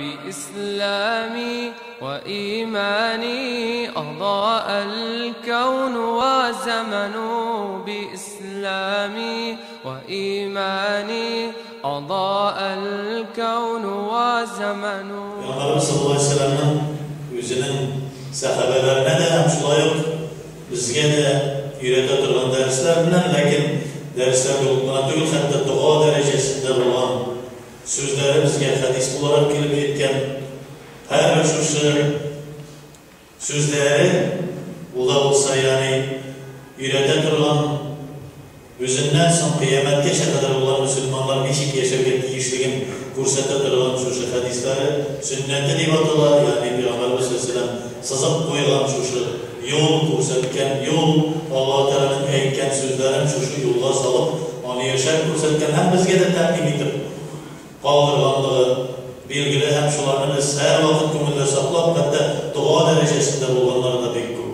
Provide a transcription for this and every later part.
بإسلامي وإيماني أضاء الكون وزمن، بإسلامي وإيماني أضاء الكون وزمن. Peygamberimiz sallallahu aleyhi ve sellem'in özünün sahabelerine de hem şulay ук bizga de öğrete turgan dersler bilen, lakin dersler булып кына түгел, хәтта дога дәрәҗәсендә булган сүзләре безгә хәдис буларак килеп җиткән. Һәрбер шушы сүзләре ул да булса, ягъни өйрәтә торган үзеннән соң кыямәткәчә кадәр булган мөселманнар ничек яшәргә тиешлеген күрсәтә торган шушы хәдисләре сөннәте дип атала, ягъни Пәйгамбәребез саллаллаһу алейһи ва сәлләм сызып куйган шушы юл, күрсәткән юл, Аллаһ Тәгаләнең әйткән сүзләрен шушы юлга салып, аны яшәп күрсәткән һәм безгә дә тәкъдим итеп калдырганлыгы билгеле, һәм шуларны без һәрвакыт күңелдә саклап, хәтта дога дәрәҗәсендә булганнары да бик күп.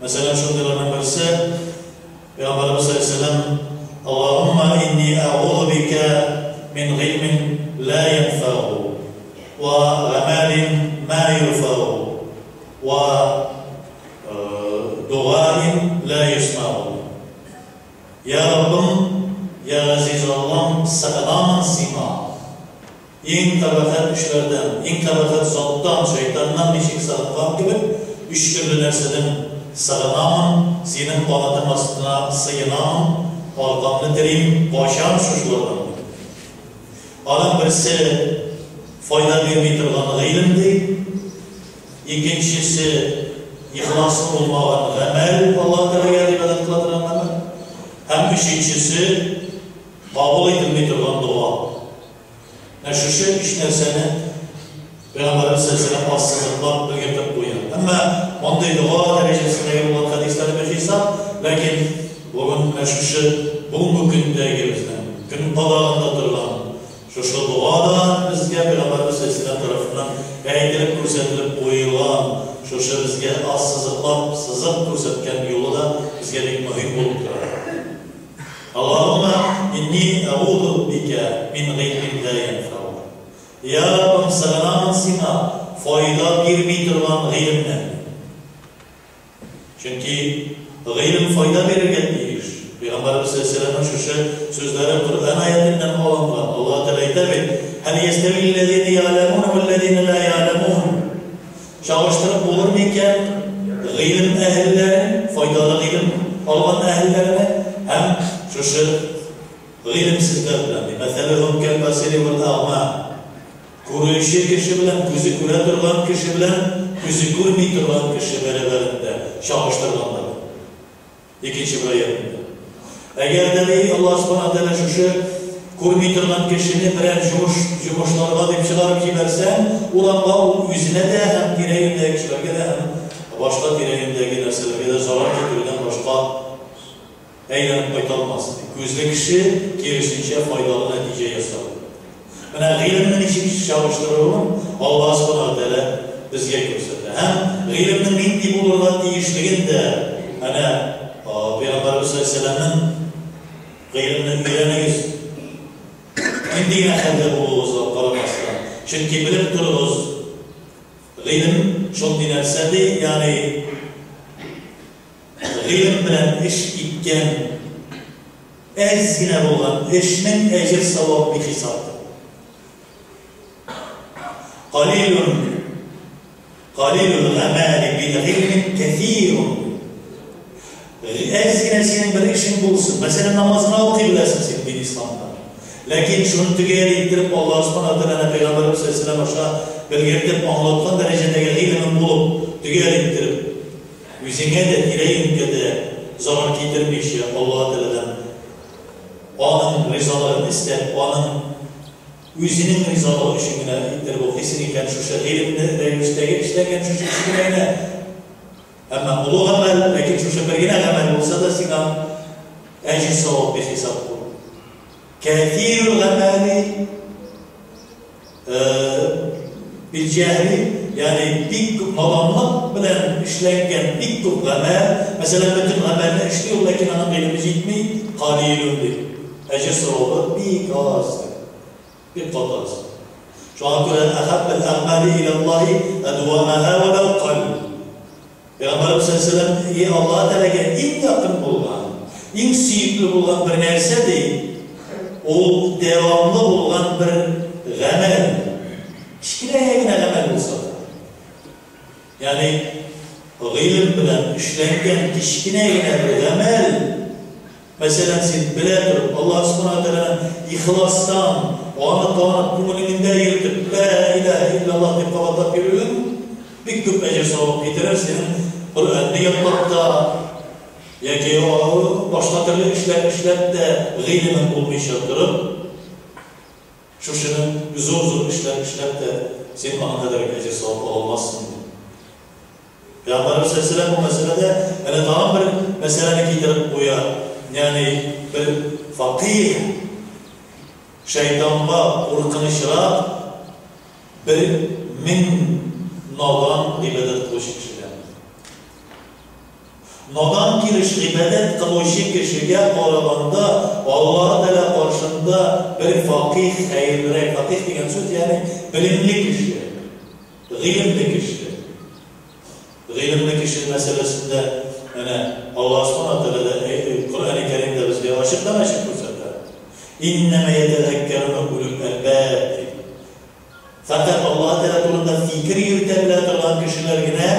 Мәсәлән, шундыйларның берсе Пәйгамбәребез саллаллаһу алейһи ва сәлләм: Аллаһумма инни әгъузу бика мин гыйлмин ла янфау ва гамалин ма юрфау ва дугаин ла юсмау. Я Раббым, я Газиз Аллам, сыгынамын сиңа. Иң кабахәт эшләрдән, иң кабахәт заттан, шайтаннан ничек сыгынган кебек, өч төрле нәрсәдән сыгынамын, синең канатың астына сыенамын, аркамны терим, качам шушылардан. Аның берсе файда бирми торган гыйлем ди, икенчесе ихласлы булмаган гамәл, Аллаһ Тәгаләгә гыйбадәт кыла торган гамәл, һәм өченчесе кабул ителми торган дога. Менә шушы өч нәрсәне Пәйгамбәребез саллаллаһу алейһи ва сәлләм ассызыклап белгертеп куя. Әмма мондый дога дәрәҗәсендәге булган хәдисләр бихисап, ләкин бүген менә шушы бүгенге көндәге безнең көн кадагында торган шушы дога да безгә Пәйгамбәребез саллаллаһу алейһи ва сәлләм тарафыннан әйтелеп күрсәтелеп куелган, шушы безгә ассызыклап сызып күрсәткән юлы да безгә бик мөһим булып тора. Аллаһумма инни әгъузу бика мин гыйлмин ла янфау. Я Раббым, сыгынамын сиңа файда бирми торган гыйлемнән. Чөнки гыйлем файда бирергә тиеш. Пәйгамбәребез саллаллаһу алейһи ва сәлләмнең шушы сүзләре Коръән аятеннән алынган. Аллаһ Тәгалә әйтә бит: "Һәл ястәвилләзина я'ламун вәлләзина ла я'ламун". Чагыштырып булыр микән гыйлем әһелләрен, файдалы гыйлем алган әһелләрне һәм шушы гыйлемсезләр белән? Мәсәлән, кәл-басири вәл-әгъма. Күрүче кеше белән, күзе күрә торган кеше белән, күзе күрми торган кеше бәрабәрендә чагыштырганнар. Икенче бер аятында. Әгәр дә Аллаһ субхана ва тәгалә шушы күрми торган кешене берәр җумышларга дип чыгарып җибәрсәң, урамга ул үзенә дә һәм тирә-юньдәге кешеләргә дә һәм башка тирә-юньдәге нәрсәләргә дә зарар китерүдән башка әйләнеп кайта алмас. Күзле кеше киресенчә файдалы нәтиҗә ясар. Менә гыйлемне ничек чагыштыруын Аллаһ субхана ва тәгалә безгә күрсәтә. Һәм гыйлемнең нинди булырга тиешлеген дә әнә Пәйгамбәребез саллаллаһу алейһи ва сәлләмнең гыйлемне өйрәнегез. Нинди генә хәлдә булуыгызга карамастан. Чөнки белеп торыгыз, гыйлем шундый нәрсә ди, ягъни гыйлем белән эш иткән әз генә булган эшнең әҗер савабы бихисап. Қалилун қалилул гамали бил гыйлмин кәсирун. Әз генә синең бер эшең булсын. Мәсәлән, намазны укый беләсең син дин исламда. Ләкин шуны төгәл иттереп Аллаһ субхана ва тәгалә Пәйгамбәребез саллаллаһу алейһи ва сәлләм аша белгертеп аңлаткан дәрәҗәдәге гыйлемең булып, төгәл иттереп үзеңә дә, тирә-юньгә дә зарар китермичә Аллаһ Тәгаләдән аның ризалыгын истәп, аның үзенең ризалыгы өчен генә иттереп укыйсың икән, шушы гыйлемне рәвештәге эшләгән шушы кечкенә генә, әмма олы гамәл, ләкин шушы бер генә гамәл булса да сиңа әҗер савап бихисап булыр. Кәфирул гамәли билҗәһли, ягъни бик күп наданлык белән эшләнгән бик күп гамәл, мәсәлән, бөтен гамәлне эшли ул, ләкин аның гыйлеме җитми, қалилун ди. Әҗер савабы бик аз, бик каты аз. Шуңа күрә әхәббел әгъмали иләллаһи әдвамаһа ва ләү кал. Пәйгамбәребез саллаллаһу алейһи ва сәлләм Аллаһ Тәгаләгә иң якын булган, иң сөекле булган бер нәрсә ди, ул дәвамлы булган бер гамәл. Кечкенә генә гамәл булса да. Ягъни гыйлем белән эшләнгән кечкенә генә бер гамәл. Мәсәлән, син белә торып, Аллаһ Субхана ва Тәгаләнең ихластан, аны танып, күңелеңдә йөртеп, Лә илаһә илляллаһ дип кабатлап йөрүең бик күп әҗер-савап китерер, синең Коръәнне ятлап та, яки башка төрле эшләр эшләп тә гыйлемең булмыйча торып, шушының зур-зур эшләр эшләп тә син аның кадәр үк әҗер-савап ала алмассың, ди. Пәйгамбәребез саллаллаһу бу мәсьәләдә әнә тагын бер мәсьәләне китереп куя. Ягъни бер факих шайтанга куркынычрак бер мең надан гыйбадәт кылучы кешедән. Надан килеш гыйбадәт кылучы кешегә караганда Аллаһ Тәгалә каршында бер факих хәерлерәк. Факих дигән сүз, ягъни белемле кеше, гыйлемле кеше. Гыйлемле кеше мәсьәләсендә әнә Аллаһ Субхана Тәгалә Коръән-и Кәримдә безгә ачыктан-ачык күрсәтә. Иннәмә ятәзәккәрүнә улул әлбаб дип. Фәкать Аллаһ Тәгалә турында фикер йөртә белә торган кешеләр генә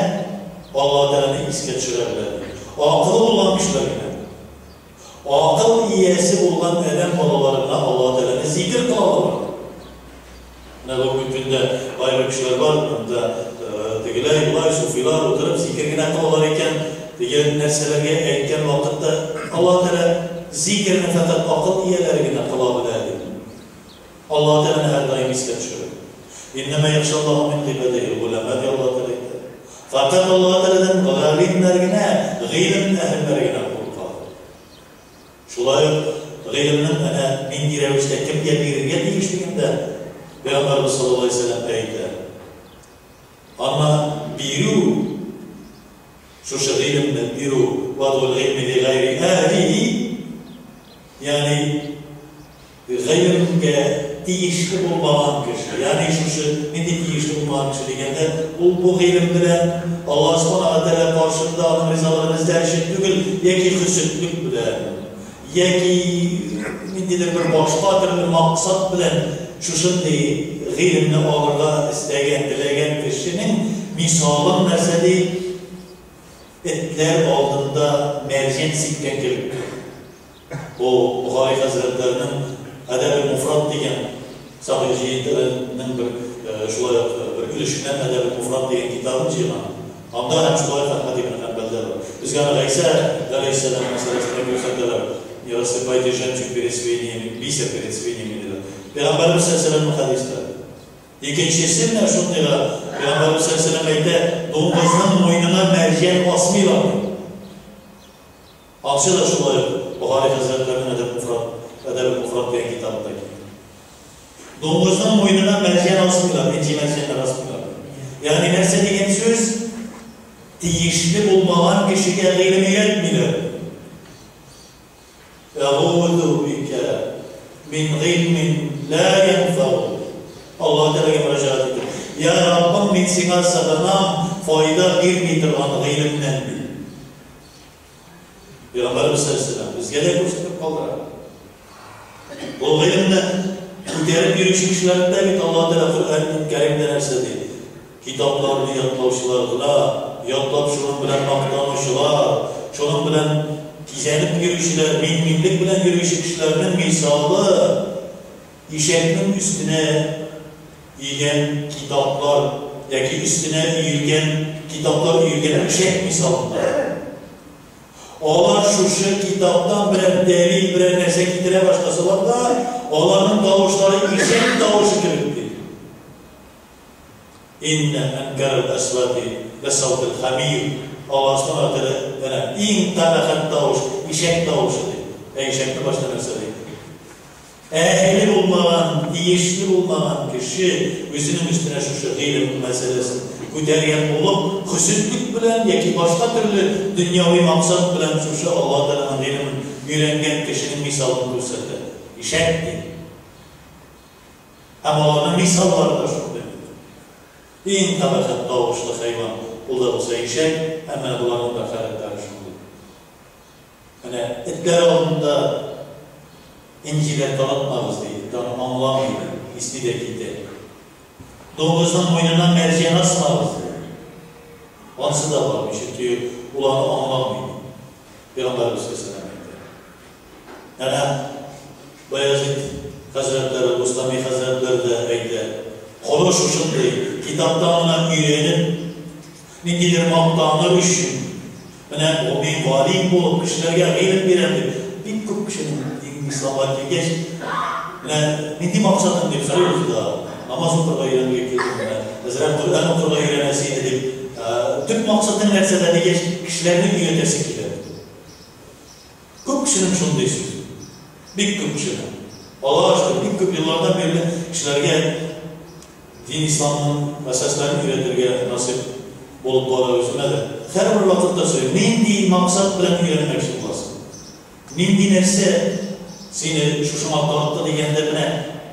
Аллаһ Тәгаләне искә төшерә белә. Акылы булган кешеләр генә. Акыл иясе булган адәм балалары гына Аллаһ Тәгаләне зикер кыла алалар. Менә бүгенге көндә кайбер кешеләр бар, анда тегеләй, болай, суфилар утырып зикер генә кылалар икән, дигән нәрсәләргә әйткән вакытта Аллаһ Тәгалә зикерне фәкать акыл ияләре генә кыла белә, ди. Аллаһ Тәгаләне һәрдаим искә төшереп. Иннәмә яхшаллаһу мин гыйбадихил голәмә, ди Аллаһ Тәгалә әйтә. Фәкать Аллаһ Тәгаләдән галимнәр генә, гыйлем әһелләре генә курка. Шулай ук гыйлемнең әнә нинди рәвештә кемгә бирергә тиешлеген дә Пәйгамбәребез саллаллаһу алейһи ва сәлләм әйтә. Аңа бирү, шушы гыйлемне бирү, вадгул гыйльми ли гайри әһлихи, ягъни гыйлемгә тиешле булмаган кеше, ягъни шушы нинди тиешле булмаган кеше дигәндә, ул бу гыйлем белән Аллаһ Субхана ва Тәгалә каршында аның ризалыгын эзләр өчен түгел, яки хөсетлек белән, яки ниндидер бер башка төрле максат белән шушындый гыйлемне алырга эстәгән, теләгән кешенең мисалын нәрсә ди? Этләр алдында мәрҗән сипкән кебек. Бу Бохари хәзрәтләренең Әдәбел-муфрад дигән сахих җыентыгының бер шулай ук бер өлешеннән Әдәбел-муфрад дигән китабын җыйган. Анда һәм шулай ук Әхмәд ибн Хәнбәлдә бар. Безгә аны Гайсә галәйһиссәлам мәсьәләсендә күрсәтәләр. Не рассыпайте жемчуг перед свиньями, бисер перед свиньями диләр. Пәйгамбәребез саллаллаһу алейһи ва сәлләмнең хәдисләре. Икенчесе менә шундыйга Пәйгамбәребез саллаллаһу алейһи ва сәлләм әйтә, дуңгызның муенына мәрҗән асмыйлар ди. Акча да шулай ук Бохари хәзрәтләренең Әдәб-муфрад, Әдәбел-муфрад дигән китабында килә. Дуңгызның муенына мәрҗән асмыйлар, энҗе мәрҗәннәр асмыйлар. Ягъни нәрсә дигән сүз? Тиешле булмаган кешегә гыйлем өйрәтмиләр. Әгуду бикә мин гыйльмин ла янфау. Аллаһ Тәгаләгә мөрәҗәгать итеп, Я Раббым, мин сиңа сыгынам, файда бирми торган гыйлемнән, ди. Пәйгамбәребез саллаллаһу безгә дә күрсәтеп калдыра. Ул гыйлемне күтәреп йөрүче кешеләрне дә бит Аллаһ Тәгалә Коръән Кәримдә нәрсә ди? Китапларны ятлаучылар гына, ятлап шуның белән мактанучылар, шуның белән кизәнеп йөрүчеләр, мин-минлек белән йөрүче кешеләрнең мисалы ишәкнең өстенә өйгән китаплар яки өстенә өелгән китаплар өелгән ишәк мисалында. Алар шушы китаптан берәр дәлил, берәр нәрсә китерә башласалар да, аларның тавышлары ишәк тавышы кебек ди. Иннә әнкәрәл әсвати ләсаутел хәмир. Аллаһ Субхана ва Тәгалә әнә иң кабахәт тавыш, ишәк тавышы ди. Ә ишәкне башта нәрсә ди? Әһеле булмаган, тиешле булмаган кеше үзенең өстенә шушы гыйлем мәсьәләсен күтәргән булып, хөсетлек белән яки башка төрле дөньяви максат белән шушы Аллаһ Тәгаләнең гыйлемен өйрәнгән кешенең мисалын күрсәтә. Ишәк ди. Һәм аларның мисаллары да шундый. Иң кабахәт тавышлы хайван, ул да булса ишәк, һәм менә боларның да халәтләре шундый. Менә этләр алдында энҗеләр таратмагыз ди, эт аны аңламый, исни дә китә. Дуңгызның муенына мәрҗән асмагыз ди. Анысы да бармый, чөнки ул аны аңламый. Пәйгамбәребез саллаллаһу әйтә. Әнә Баязид хәзрәтләре, Бустами хәзрәтләре дә әйтә. Коры шушындый китаптан гына өйрәнеп, ниндидер мактаныр өчен, менә бу мин галим булып кешеләргә гыйлем бирәм дип, бик күп кешенең дин исламга килгәч, менә нинди максатың дип сорыйбыз да, намаз укырга өйрәнергә килдем, менә әзрәк Коръән укырга өйрәнәсе иде дип, төп максатың нәрсәдә дигәч, кешеләрне өйрәтәсе килә. Күп кешенең шундый сүзе. Бик күп кешенең. Аллаһка шөкер, бик күп еллардан бирле кешеләргә дин исламның әсасларын өйрәтергә насыйп булып бара үземә дә. Һәрбер вакытта сорыйм, нинди максат белән өйрәнмәкче буласың? Нинди нәрсә сине шушыңа тартты дигәндә, менә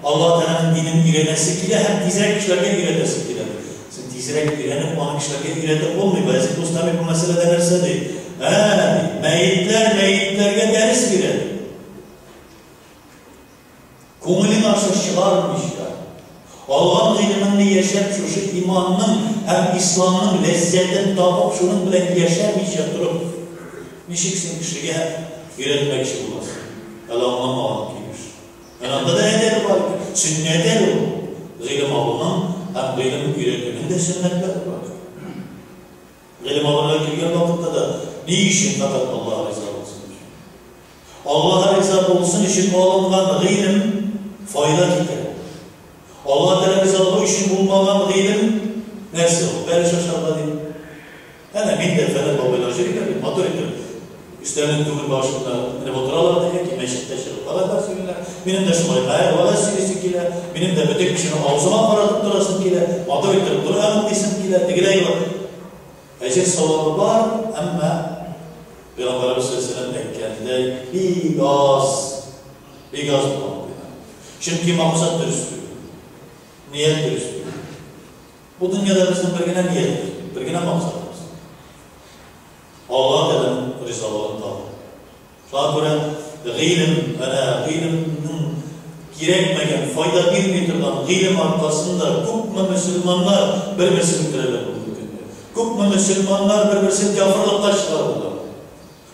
Аллаһ Тәгаләнең динен өйрәнәсе килә һәм тизрәк кешеләргә өйрәтәсе килә. Син тизрәк өйрәнеп, аны кешеләргә өйрәтеп булмый. Баязид Бустами бу мәсьәләдә нәрсә ди? Ә, ди, мәетләр мәетләргә дәрес бирә, ди. Күңелең аша чыгармыйча, алган гыйлемеңне яшәп, шушы иманның һәм исламның ләззәтен табып, шуның белән яшәмичә торып, ничек син кешегә өйрәтмәкче буласың? Әле аңламаган килеш. Менә анда да әдәбе бар икән. Сөннәт әле ул. Гыйлем алуның һәм гыйлем өйрәтүнең дә сөннәтләре бар. Гыйлем алырга килгән вакытта да ни өчен фәкать Аллаһ риза булсын өчен. Аллаһ риза булсын өчен алынган гыйлем файда китерә. Аллаһ Тәгалә ризалыгы өчен булмаган гыйлем нәрсә ул? Бәлеш ашарга дип. Әнә мин дә фәлән бабайлар йөриләр бит, матур итеп. Өстәлнең түбен башында менеп утыралар да яки мәчеттә чыгып вәгазьләр сөйлиләр. Минем дә шулай хәер вәгазь сөйлисе килә. Минем дә бөтен кешене авызыма каратып торасым килә. Матур итеп Коръән укыйсым килә. Тегеләй болай. Әҗер савабы бар, әмма Пәйгамбәребез саллаллаһу алейһи ва сәлләм әйткәндәй, бик аз, бик аз була. Чөнки максат дөрес түгел. Ният дөрес түгел. Бу дөньяда безнең бер генә ниятебез, бер генә максатыбыз. Аллаһ Тәгаләнең ризалыгын табу. Шуңа күрә гыйлем, менә гыйлемнең кирәкмәгән, файда бирми торган гыйлем аркасында күпме мөселманнар бер-берсен үтерәләр бүгенге көндә. Күпме мөселманнар бер-берсен кяферлыкка чыгардылар.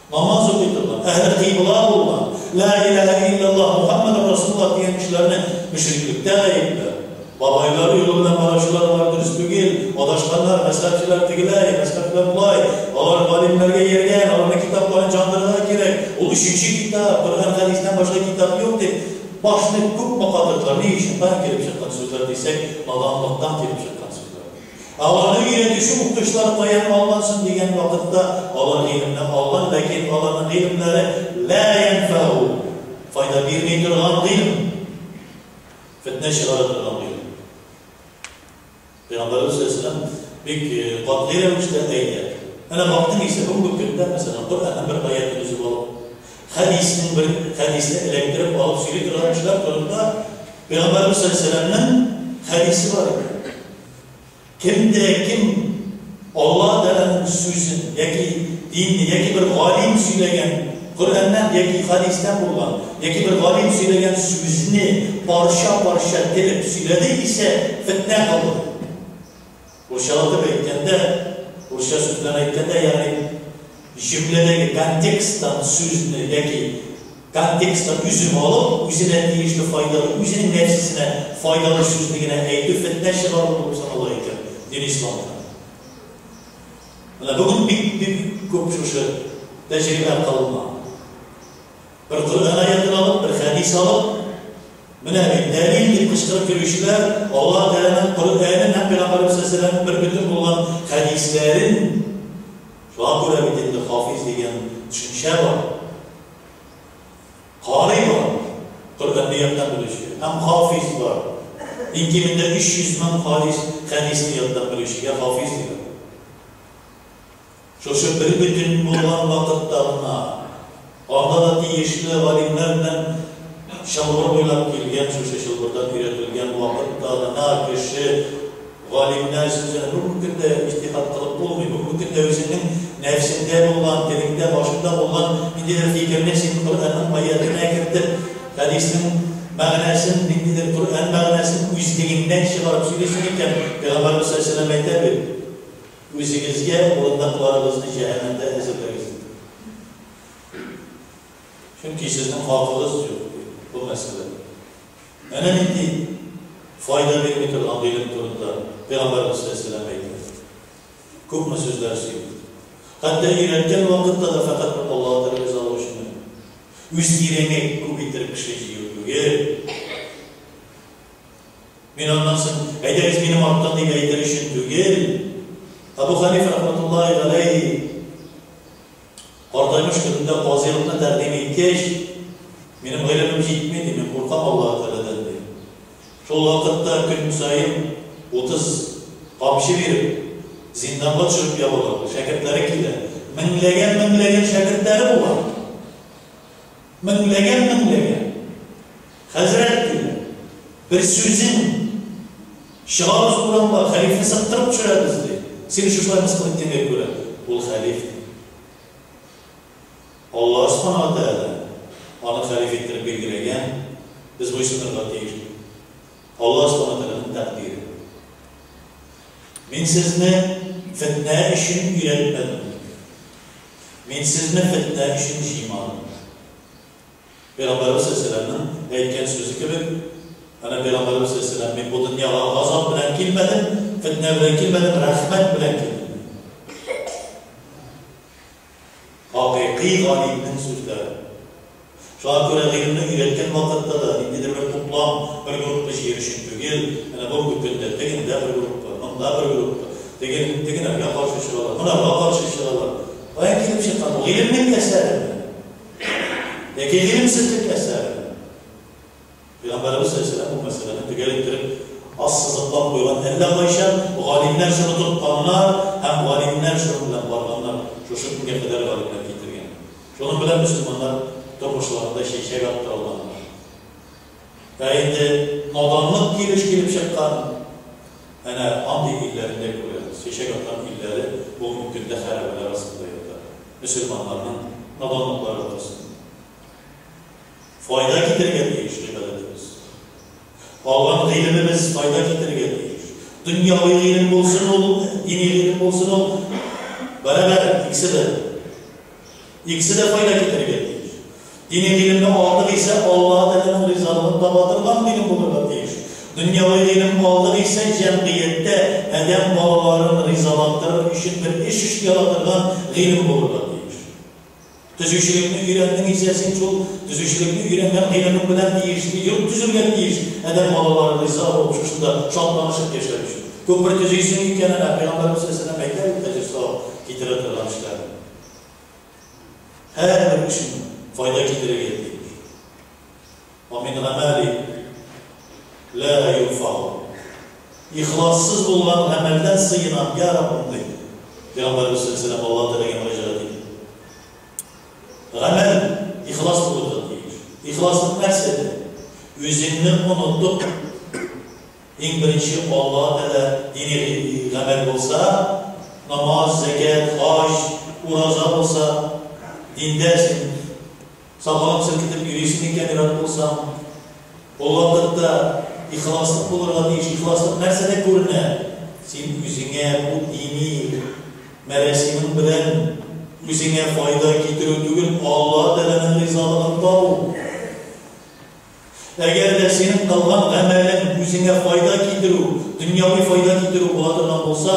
Намаз укый торган, әһле кыйбла булган, Ла илаһә илляллаһ, Мухаммәдүр Расулуллаһ дигән кешеләрне мөшриклектә гаепләп, бабайлары юлы белән баручылар алар дөрес түгел, адашканнар, мәзһәбчеләр тегеләй, мәзһәбчеләр болай, алар галимнәргә ияргән, аларның китапларын җандырырга кирәк, ул өченче китап, Коръән хәдистән башка китап юк дип, башны күпме катырдылар. Ни өчен? Каян килеп чыккан сүзләр дисәк, наданлыктан килеп чыккан сүзләр. Ә аларны өйрәтүче укытучылар каян алган соң дигән вакытта, алар гыйлемне алган, ләкин аларның гыйлемнәре лә янфәгу, файда бирми торган гыйлем, фетнә чыгара торган гыйлем. Пәйгамбәребез саллаллаһу алейһи ва сәлләм бик катгый рәвештә әйтә. Менә бактың исә, бүгенге көндә, мәсәлән, Коръәннең бер аятен өзеп алып, хәдиснең бер хәдисне эләктереп алып сөйли торган кешеләр турында Пәйгамбәребез саллаллаһу алейһи ва сәлләмнең хәдисе бар икән. Кем дә кем Алла Тәгаләнең сүзен яки динне, яки бер галим сөйләгән Коръәннән яки хәдистән булган, яки бер галим сөйләгән сүзне парча-парча телеп сөйләде исә, фетнә кылды. Урысчалатып әйткәндә, урысча сүз белән әйткәндә, ягъни җөмләдәге контексттан сүзне яки контексттан өзеп алып, үзенә тиешле файдалы, үзенең нәфсесенә файдалы сүзне генә әйтү фетнә чыгару булып санала икән дин исламда. Менә бүген бик бик күп шушы тәҗрибә кылына. Бер Коръән аятен алып, бер хәдис алып, менә бит дәлил дип кычкырып йөрүчеләр Аллаһ Тәгаләнең Коръәнен һәм Пәйгамбәребез саллаллаһу алейһи ва сәлләмнең бер бөтен булган хәдисләрен, шуңа күрә бит инде хафиз дигән төшенчә бар. Карый бар, Коръәнне яттан белүче, һәм хафиз бар. Иң кимендә 300 мең хадис, хәдисне яттан белүчегә хафиз диләр. Шушы бер бөтен булган вакытта гына, анда да тиешле галимнәр белән чылбыр буйлап килгән, шушы чылбырдан өйрәтелгән вакытта гына кеше галимнәр сүзен бүгенге көндә иҗтиһад кылып булмый. Бүгенге көндә үзеңнең нәфсендә булган, телеңдә, башында булган ниндидер фикерне син Коръәннең аятына кертеп, хәдиснең мәгънәсен, ниндидер Коръән мәгънәсен үзлегеңнән чыгарып сөйлисең икән, Пәйгамбәребез саллаллаһу алейһи ва сәлләм әйтә бит, үзегезгә урындыкларыгызны җәһәннәмдә әзерләгез. Чөнки сезнең хакыгыз юк бу мәсьәләдә. Әнә нинди файда бирми торган гыйлем турында Пәйгамбәребез саллаллаһу алейһи ва сәлләм әйтә. Күпме сүзләр сөйли. Хәтта өйрәткән вакытта да фәкать бер Аллаһ Тәгалә ризалыгы өчен генә. Үз тирәңә күп иттереп кеше җыю түгел. Мин аннан соң, әйдәгез минем арттан дип әйтер өчен түгел. Абу Ханифа рахматуллаһи галәйһи картаймыш көнендә казыйлыкны тәкъдим иткәч, минем гыйлемем җитми, ди, мин куркам Аллаһ Тәгаләдән, ди. Шул вакытта көн саен 30 камчы биреп, зинданга төшереп ябалар. Шәкертләре килә. Меңләгән-меңләгән шәкертләре була. Меңләгән-меңләгән. Хәзрәт килә. Бер сүзең чыгабыз урамга, хәлифне сыктырып төшерәбез, ди. Сине шушылай мыскыл иткәнгә күрә, ул хәлиф. Аллаһ Субхана ва Тәгалә аны хәлиф иттереп билгеләгән, без буйсынырга тиеш. Аллаһ Субхана ва Тәгаләнең тәкъдире. Мин сезне фетнә өчен өйрәтмәдем. Мин сезне фетнә өчен җыймадым. Пәйгамбәребез саллаллаһу алейһи ва сәлләмнең әйткән сүзе кебек, әнә Пәйгамбәребез саллаллаһу алейһи ва сәлләм, мин бу дөньяга газап белән килмәдем, фетнә белән килмәдем, рәхмәт белән килдем. Хакыйкый галимнең сүзләре. Шуңа күрә гыйлемне өйрәткән вакытта да ниндидер бер туплам, бер группа җыер өчен түгел, әнә бүгенге көндә тегендә бер группа, монда бер группа, теге тегенәргә каршы чыгалар, монарга каршы чыгалар. Каян килеп чыккан бу? Гыйлемнең әсәреме? Яки гыйлемсезлек әсәреме? Пәйгамбәребез саллаллаһу алейһи ва сәлләм бу мәсьәләне төгәл иттереп ассызыклап куйган. Әллә кайчан галимнәр шуны тотканнар һәм галимнәр шуның белән барганнар, шушы көнгә кадәр галимнәр китергән. Шуның белән мөселманнар тормышларында чәчәк аттыра алганнар. Ә инде наданлык килеш килеп чыккан әнә андый илләрендә күрәбез. Чәчәк аткан илләре бүгенге көндә хәрабәләр астында ята. Мөселманнарның наданлыклары аркасында. Файда китерергә тиеш гыйбадәтебез. Алган гыйлемебез файда китерергә тиеш. Дөньяви гыйлем булсын ул, дини гыйлем булсын ул, барабар икесе дә. Икесе дә файда китерергә тиеш. Дини гыйлемне алдык исә, Аллаһ Тәгаләнең ризалыгын таба торган гыйлем булырга тиеш. Дөньяви гыйлем алдык исә, җәмгыятьтә адәм балаларын ризаландырыр өчен бер эш эшли ала торган гыйлем булырга тиеш. Төзүчелекне өйрәндең исә, син шул төзүчелекне өйрәнгән гыйлемең белән тиешле йорт төзергә тиеш, адәм балалары риза булып, шушында шатланышып яшәр өчен. Күпер төзисең икән, әнә Пәйгамбәребез саллаллаһу алейһи ва сәлләм әйтә бит, әҗер-савап китерә торган эшләрне. Һәрбер эшең файда китерергә тиеш. Ва мин гамәли ла юрфау. Ихлассыз булган гамәлдән сыенам, я Раббым, ди. Пәйгамбәребез саллаллаһу алейһи ва сәлләм Аллаһ Тәгаләгә мөрәҗәгать итеп. Гамәл ихлас булырга тиеш. Ихласлык нәрсәдә? Үзеңне онытып, иң беренче Аллаһ Тәгалә дини гамәл булса, намаз, зәкят, хаҗ, ураза булса, диндә син сакалың селкетеп йөрисең икән, ир-ат булсаң, ул вакытта ихласлык булырга тиеш. Ихласлык нәрсәдә күренә? Син үзеңә бу дини мәрәсимең белән үзеңә файда китерү түгел, Аллаһ Тәгаләнең ризалыгын табу. Әгәр дә синең кылган гамәлең үзеңә файда китерү, дөньяви файда китерү була торган булса,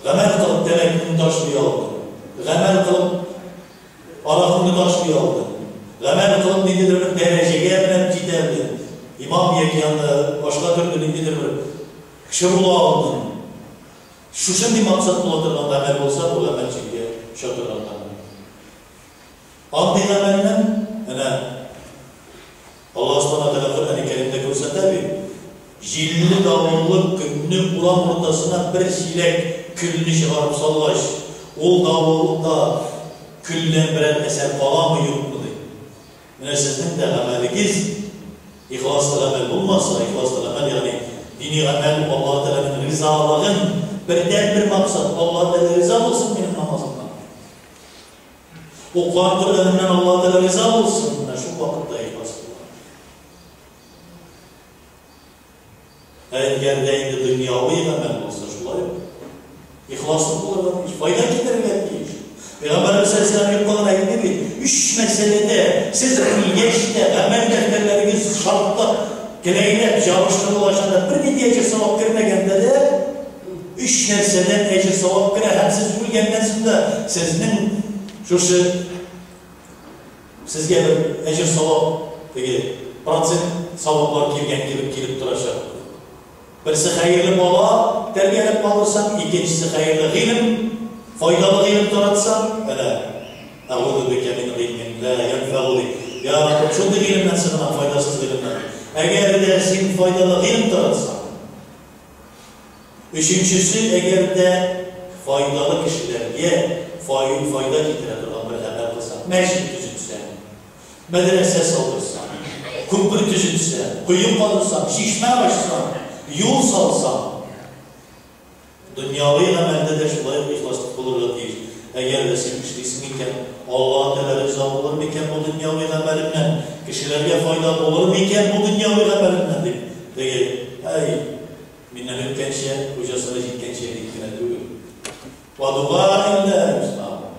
гамәл кылып тәмәкеңне ташлый алдың, гамәл кылып аракыңны ташлый алдың, гамәл кылып ниндидер бер дәрәҗәгә менеп җитә алдың, имам яки анда башка төрле ниндидер бер кеше була алдың. Шушындый максат була торган гамәл булса, бу гамәл җилгә оча торган гамәл. Андый гамәлнең әнә Аллаһ Субхана Тәгалә Коръәни Кәримдә күрсәтә бит, җилле давыллы көнне урам уртасына бер чиләк көлне чыгарып салгач, ул давылда көлдән берәр әсәр каламы, юкмы ди. Менә сезнең дә гамәлегез ихласлы гамәл булмаса, ихласлы гамәл, ягъни дини гамәл Аллаһ Тәгаләнең ризалыгын бердән-бер максат, Аллаһ Тәгалә риза булсын минем намазымнан. Укыган Коръәнемнән Аллаһ Тәгалә риза булсын, менә шул вакытта ихлас була. Ә әгәр дә инде дөньяви гамәл булса, шулай ук ихласлы булырга тиеш, файда китерергә тиеш. Пәйгамбәребез саллаллаһу алейһи ва сәлләм әйтте бит, өч мәсьәләдә сез үлгәч тә гамәл дәфтәрләрегез шартлап, келәйләп, җабыштырылгач та бернинди әҗер-савап кермәгәндә дә, өч нәрсәдән әҗер-савап керә һәм сез үлгәннән соң да сезнең шушы Сезгә бер әҗер-савап, теге процент саваплар килгән кебек килеп торачак. Берсе хәерле бала тәрбияләп калдырсаң, икенчесе хәерле гыйлем, файдалы гыйлем таратсаң, әнә, әгъузу бикә мин гыйльмин ла янфәгъу ди. Я Раббым, шундый гыйлемнән сыгынам, файдасыз гыйлемнән. Әгәр дә син файдалы гыйлем таратсаң, Өченчесе, әгәр дә файдалы кешеләргә файда китерә торган бер гамәл кылсаң, мәчет төзетсәң, мәдрәсә салдырсаң, күпер төзетсәң, кое казысаң, чишмә ачсаң, юл салсаң, дөньяви гамәлдә дә шулай ук ихласлык булырга тиеш. Әгәр дә син эшлисең икән, Аллаһ Тәгалә риза булыр микән бу дөньяви гамәлемнән, кешеләргә файда булыр микән бу дөньяви гамәлемнән дип, теге, әй, Миннән үткәнчә, хуҗасына җиткәнчә дип кенә түгел. Вә дугаин лә юсмәгъ.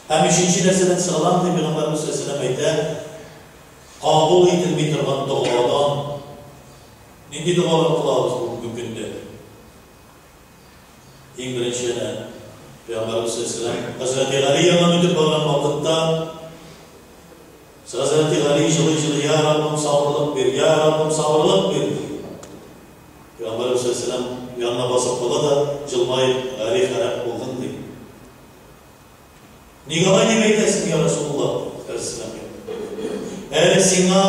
Һәм өченче нәрсәдән сыгылам, ди Пәйгамбәребез саллаллаһу алейһи ва сәлләм әйтә, кабул ителми торган догадан. Нинди догалар кылабыз бүгенге көндә? Иң беренче әнә Пәйгамбәребез саллаллаһу алейһи ва сәлләм Хәзрәти Гали яныннан үтеп барган вакытта Хәзрәти Гали җылый-җылый, Я Раббым, сабырлык бир, я Раббым, сабырлык бир, ди. Пәйгамбәребез салләллаһу галәйһи вә сәлләм янына басып кала да, җылмаеп, Гали харап булдың, ди. Нигә алай дип әйтәсең, я Расулуллаһ? Галәйһиссәламгә. Әле сиңа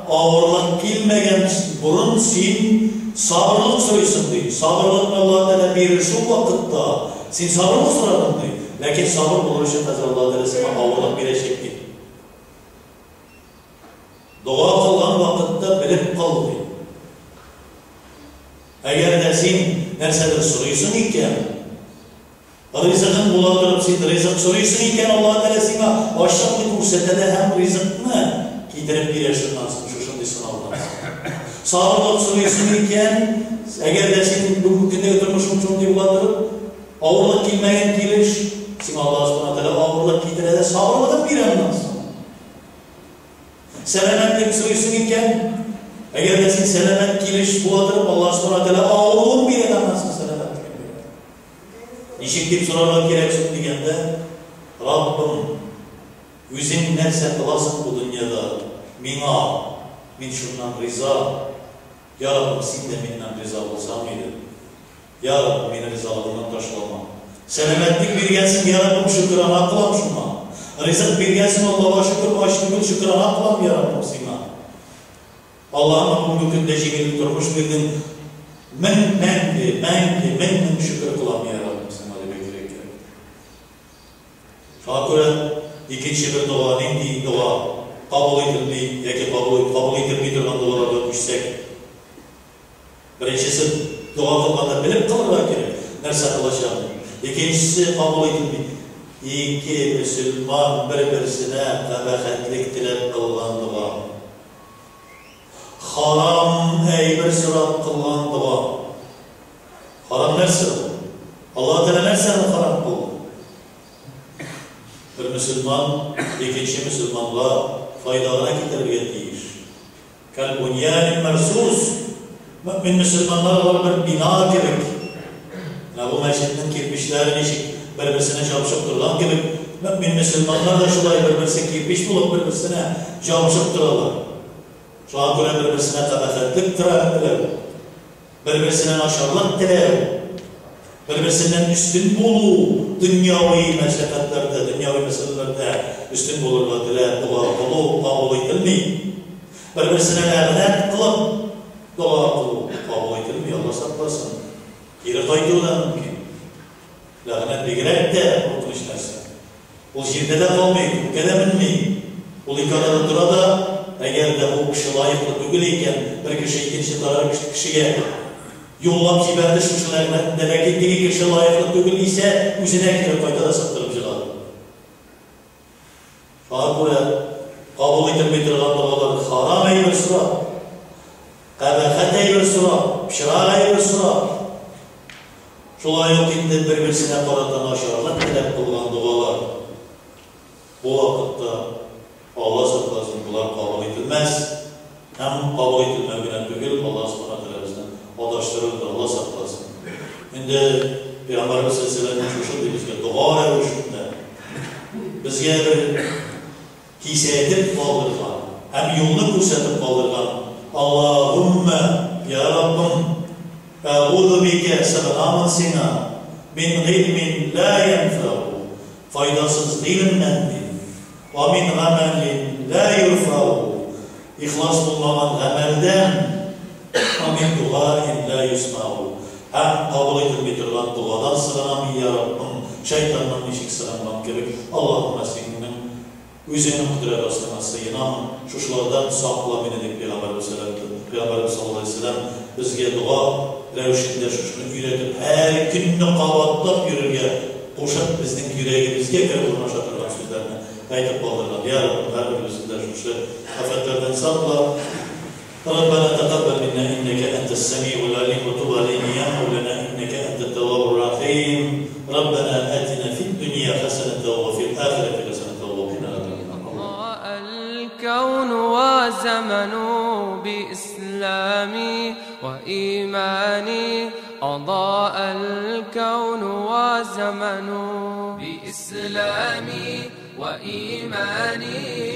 авырлык килмәгән борын син сабырлык сорыйсың, ди. Сабырлыкны Аллаһ Тәгалә бирер шул вакытта. Син сабырлык сорадың, ди. Ләкин сабыр булыр өчен хәзер Аллаһ Тәгалә сиңа авырлык бирәчәк, ди. Дога кылган вакытта белеп кыл, ди. Әгәр дә син нәрсәдер сорыйсың икән, ризыгың була торып син ризык сорыйсың икән, Аллаһ Тәгалә сиңа ачлыкны күрсәтә дә һәм ризыкны китереп бирә шуннан соң, шушындый сынаудан соң. Сабырлык сорыйсың икән, әгәр дә син бүгенге көндәге тормышың шундый була торып, авырлык килмәгән килеш, сиңа Аллаһ Субхана Тәгалә авырлык китерә дә сабырлыгын бирә аннан соң. Сәламәтлек сорыйсың икән, әгәр дә син сәламәт килеш була торып, Аллаһ Субхана Тәгалә авыруын бирә дә аннан соң сәламәтлеген бирә. Ничек дип сорарга кирәк соң дигәндә, Раббым, үзең нәрсә кыласың бу дөньяда миңа, мин шуннан риза. Я Раббым, син дә миннән риза булсаң иде. Я Раббым, мине ризалыгыңнан ташлама. Сәламәтлек биргәнсең, я Раббым, шөкерана кылам шуңа. Ризык биргәнсең, Аллага шөкер, ач түгел, шөкерана кылам, я Раббым, сиңа. Аллаһыма бүгенге көндә җиңел тормыш бирдең. Мең мәңге, мәңге, мең-мең шөкер кылам, я Раббым, сиңа, дип әйтергә кирәк. Шуңа күрә икенче бер дога, нинди дога кабул ителми яки кабул кабул ителми торган догаларга күчсәк, беренчесе, дога кылганда белеп кылырга кирәк, нәрсә кылачагын. Икенчесе, кабул ителми. Ике мөселман бер-берсенә кабахәтлек теләп кылган дога. Харам әйбер сорап кылган дога. Харам нәрсә ул? Аллаһ Тәгалә нәрсәне харам кылды? Бер мөселман икенче мөселманга файда гына китерергә тиеш. Кәл-буньянил мәрсус. Мөэмин мөселманнар алар бер бина кебек. Менә бу мәчетнең кирпичләре ничек бер-берсенә җабышып торган кебек, мөэмин мөселманнар да шулай бер-берсе кирпич булып бер-берсенә җабышып торалар. Шуңа күрә бер-берсенә кабахәтлек теләү, бер-берсенә начарлык теләү, бер-берсеннән өстен булу, дөньяви мәшәкатьләрдә, дөньяви мәсьәләләрдә өстен булырга теләп дога кылу кабул ителми. Бер-берсенә ләгънәт кылып дога кылу кабул ителми, Алла сакласын. Кире кайтуы да мөмкин. Ләгънәт бигрәк тә куркыныч нәрсә. Ул җирдә дә калмый, күккә дә менми. Ул ике арада тора да, әгәр дә бу кеше лаеклы түгел икән, бер кеше икенче кешегә юллап җибәрде шушы ләгънәтне, ләкин теге кеше лаеклы түгел исә, үзенә кире кайта да сыктырып җыга. Шуңа күрә кабул ителми торган догалар харам әйбер сорап, кабахәт әйбер сорап, пычрак әйбер сорап, шулай ук инде бер-берсенә карата начарлык теләп кылган догалар. Бу вакытта Алла сакласын, болар кабул ителмәс. Һәм кабул ителмәү генә түгел, Алла субхана тәгалә безне адаштырыр да, Алла сакласын. Инде Пәйгамбәребез саллаллаһу алейһи ва сәлләм безгә дога рәвешендә безгә бер кисәтеп калдырган һәм юлны күрсәтеп калдырган: Аллаһумма, я Раббым, әгуду бика, сыгынамын сиңа, мин гыйльмин ла янфау, файдасыз гыйлемнән дин, ва мин гамәлин ла юрфау, ихлас булмаган гамәлдән, ва мин дугаин ла юсмау, һәм кабул ителми торган догадан сыгынам, я Раббым, шайтаннан ничек сыгынган кебек, Аллаһумма синең үзеңнең кодрәт астыңа сыенамын, шушылардан сакла мине дип Пәйгамбәребез саллаллаһу алейһи ва сәлләм безгә дога рәвешендә шушыны өйрәтеп, һәр көнне кабатлап йөрергә кушып, безнең йөрәгебезгә кереп урнаша торган сүзләрне әйтеп калдырган. Я Раббым, һәрберебезне дә шушы афәтләрдән сакла. ربنا تقبل منا إنك أنت السميع العليم وتب علينا يا مولانا إنك أنت التواب الرحيم. ربنا آتنا في الدنيا حسنة وفي الآخرة حسنة وقنا عذاب النار. أضاء الكون وزمن بإسلامي وإيماني، أضاء الكون وزمن بإسلامي وإيماني.